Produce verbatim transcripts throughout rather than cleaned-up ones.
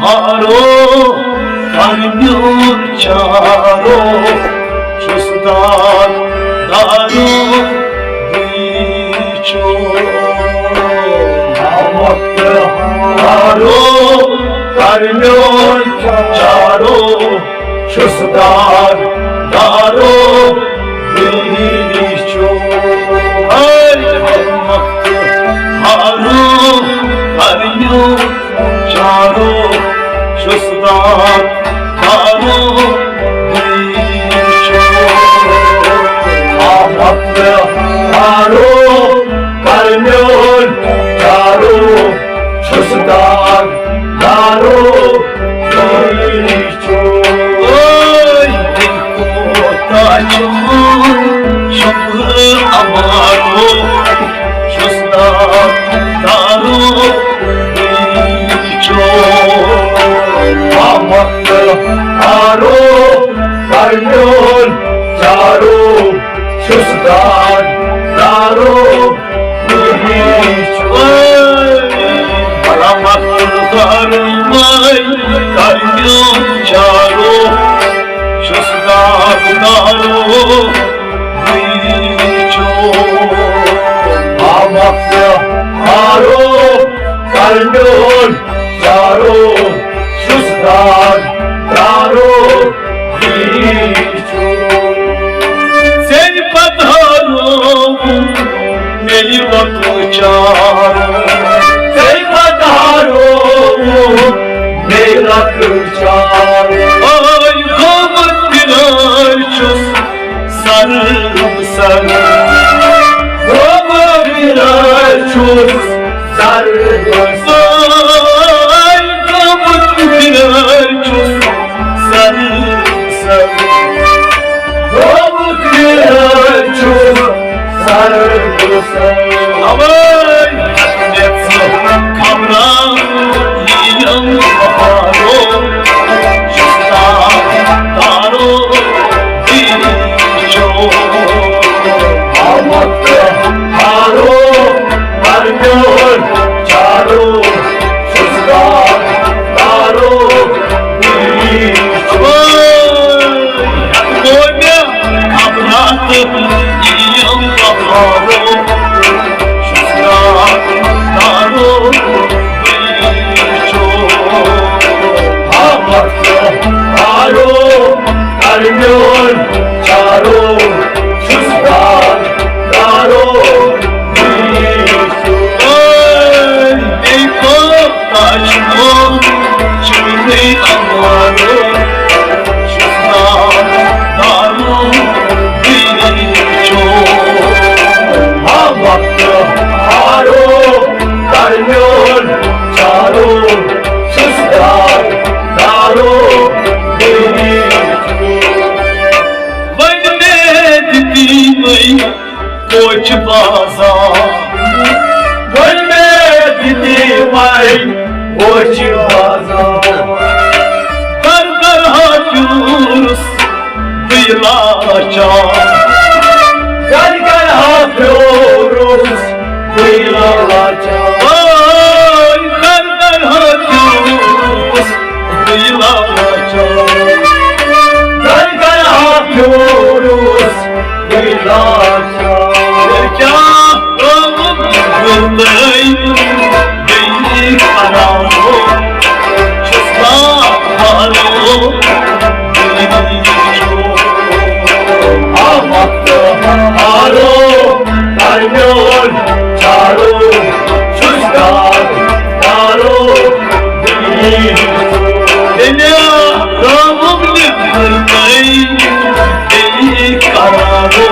ہارو، کرمیون چارو، چھُس دار دارو بیچو۔ ہارو، کرمیون چارو، چھُس دار دارو بیچو۔ ہارو، کرمیون چارو، چھُس دار دارو بیچو۔ آمد ہارو، کرمیون چارو، چھُس دار دارو بیچو۔ اوے، دل کوتاہ چھُ شُکر امارو، چھُس دار دارو بیچو۔ آمد ہارو، کرمیون چارو، چھُس دار دارو بیچو۔ بلا مقدار مائی کرمیون چارو، چھُس دار دارو بیچو۔ آمد ہارو، کرمیون چارو، چھُس دار دارو بیچو۔ ژےٚ پتہٕ ہارو مےٚ یہِ لۄکُٹ چارو۔ ژےٚ پتہٕ ہارو مےٚ یہِ لۄکُٹ چارو۔ آے گوٚمُت پھِرٲے چھُس سر سر۔ گوٚمُت پھِرٲے چھُس سر سر۔ آے گوٚمُت پھِرٲے چھُس سر سر۔ گوٚمُت پھِرٲے چھُس سر سر۔ اوے، مےٚ ژٕ خبرا یِیَم بہارو، چھُس دار دارو بیچو۔ آمد ہارو، کرمیون چارو، چھُس دار دارو بیچو۔ اوے، یَتھ گوٚو مےٚ خبرا تہٕ یِیَم بہارو، چھُس دار دارو بیچو۔ آمد ہارو، کرمیون چارو، چھُس دار دارو بیچو۔ اے، بیٚیہِ کوٗتاہ چھُ، چھُ بیٚیہِ اَمارو، چھُس دار دارو بیچو۔ آمد ہارو، کرمیون چارو، چھُس دار دارو بیچو۔ وۄنۍ مےٚ دِتی وۄنۍ کوچہِ بازار۔ وۄنۍ مےٚ دِتی وۄنۍ کوچہِ بازار۔ گَر گَر ہا پھیوٗرُس بہٕ یہِ لاچار۔ گَر گَر ہا پھیوٗرُس بہٕ یہِ لاچار۔ آے گَر گَر ہا پھیوٗرُس بہٕ یہِ لاچار۔ گَر گَر ہا پھیوٗرُس بہٕ یہِ لاچار۔ کیٛاہ گوٚو تۄہہِ بیٚیہِ خرابو؟ چھُس نا ہارو، آمد ہارو، کر میون چارو، چھُس دار دارو۔ دُنیا رام لکھ گئی، دلی قرارو،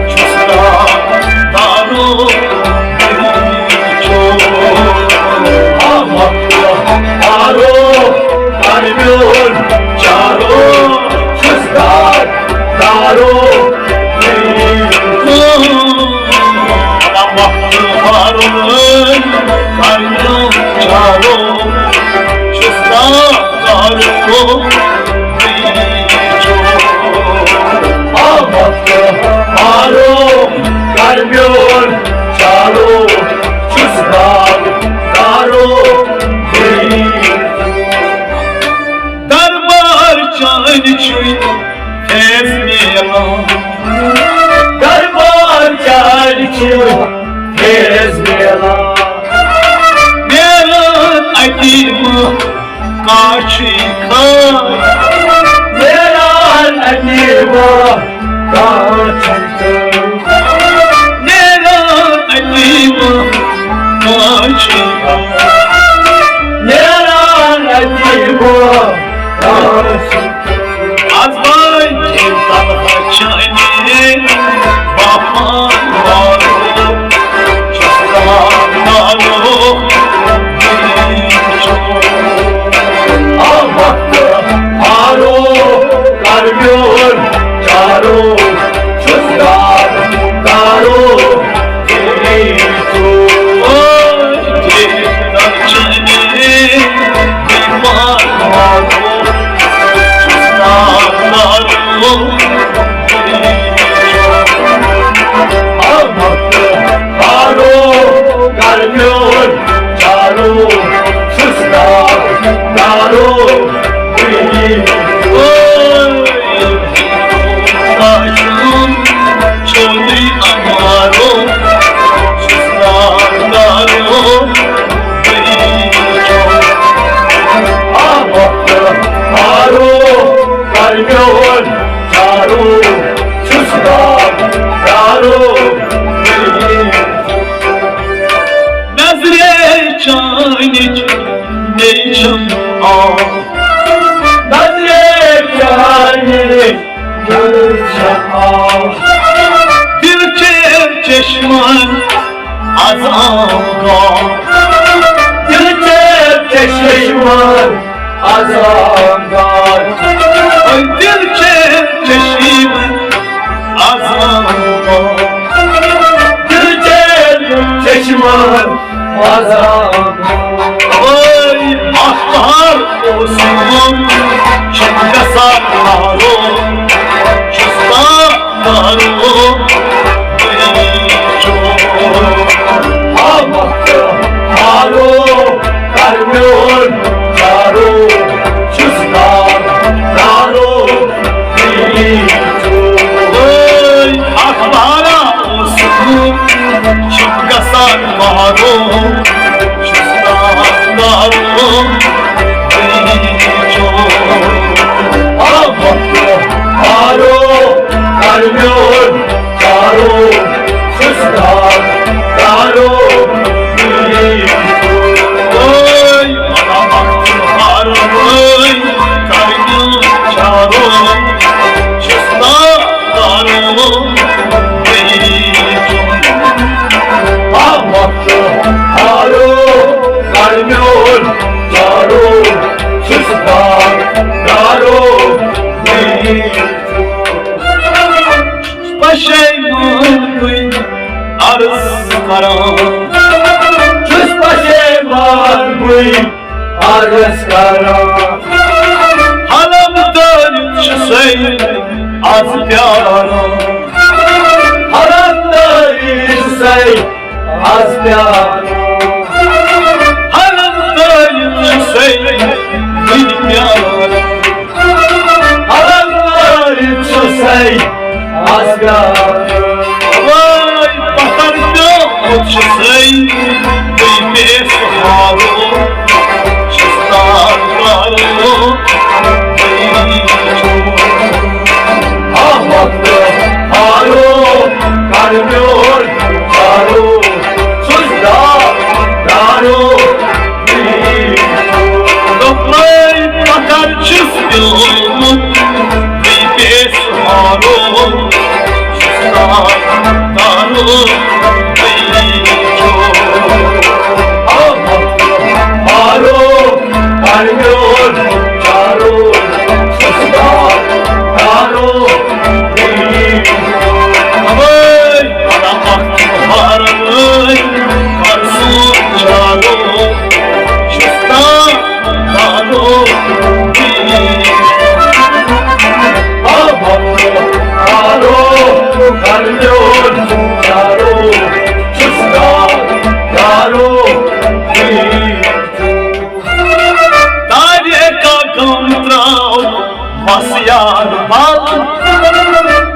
چھُس دار دارو۔ کر میون چارو، چھُس دار دارو۔ یتیمہ کاچھی کھار۔ نیران یتیمہ کاچھی کھار۔ نیران یتیمہ کاچھی کھار۔ نیران یتیمہ کاچھی کھار۔ از بٲے تلہٕ چٲنی باپار وارو، چھُس تام نارو۔ آ وقت ہارو، کر میون چارو، چھُس تام نارو۔ چودھری امارو، سردارو، آ وقت ہارو، کر میون چارو، سردارو۔ نظرِ چانِچ مےٚ چھم آ، نظرِ چانِچ مےٚ چھم آ۔ دل چے چشمن از آنگار۔ دل چے چشمن از آنگار۔ دل چے چشمن از آنگار۔ دل چے چشمن از آنگار۔ اے اختر اوسم چھم گژھان ہارو، چھُس تام نارو۔ آ وقت ہارو، کر میون چارو، چھُس تام نارو۔ اے اخبارا اوسم چھم گژھان مارو، چھُس تام نارو۔ آ وقت ہارو، کر میون چارو، چھُس تام نارو۔ اے بڑا وقت ہارو، کر میون چارو، چھُس تام نارو۔ آ وقت ہارو، کر میون چارو، چھُس تام نارو۔ پشیمان بہٕ عرض کران۔ چھُس پشیمان بہٕ عرض کران۔ حلم دٲرِتھ چھُسَے از پیاران۔ حلم دٲرِتھ چھُسَے از پیاران۔ حلم دٲرِتھ چھُسَے وٕنہِ پیاران۔ حلم دٲرِتھ چھُسَے از پیاران۔ وٲے پتھر پیومُت چھُسَے، تُہۍ پیٚیہِ سُہ ہارُن، چھُس تام کارُن۔ آ وقت ہارو، کر میون چارو، چھُس تام کارُن۔ دوٚپمَے پتھر چھُس پیومُت، تُہۍ پیٚیہِ سُہ ہارُن، چھُس تام کارُن۔ آ وقت ہارو، کر میون چارو، چھُس تام کارُن۔ اے بڑا وقت ہارو، کر سون چارو، چھُس تام کارُن۔ آ وقت ہارو، کر میون چارو، چھُس تام کارُن۔ تارے کا غم تراو بس یار بل۔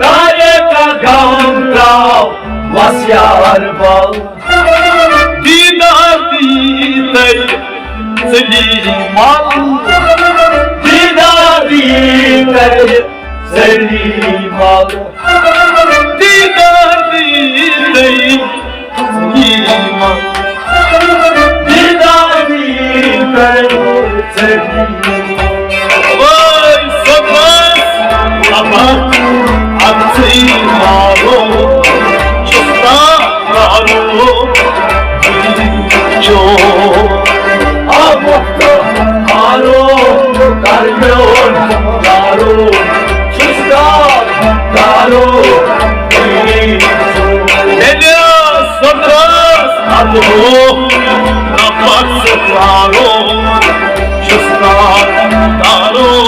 تارے کا غم تراو بس یار بل۔ دیدار دیتَے سلیمل دیداری کرِ سلیمل، دیداری کرِ سلیمل، دیداری کرِ سلیمل۔ وٲے صبحس خبر اَژٕے مارو، چھُس تارو۔ چو آ وقت مارو، کر میون دارو، چھُس تارو۔ ییٚلہِ صبرس اَدٕ ہو نفس تارو، چھُس تارو۔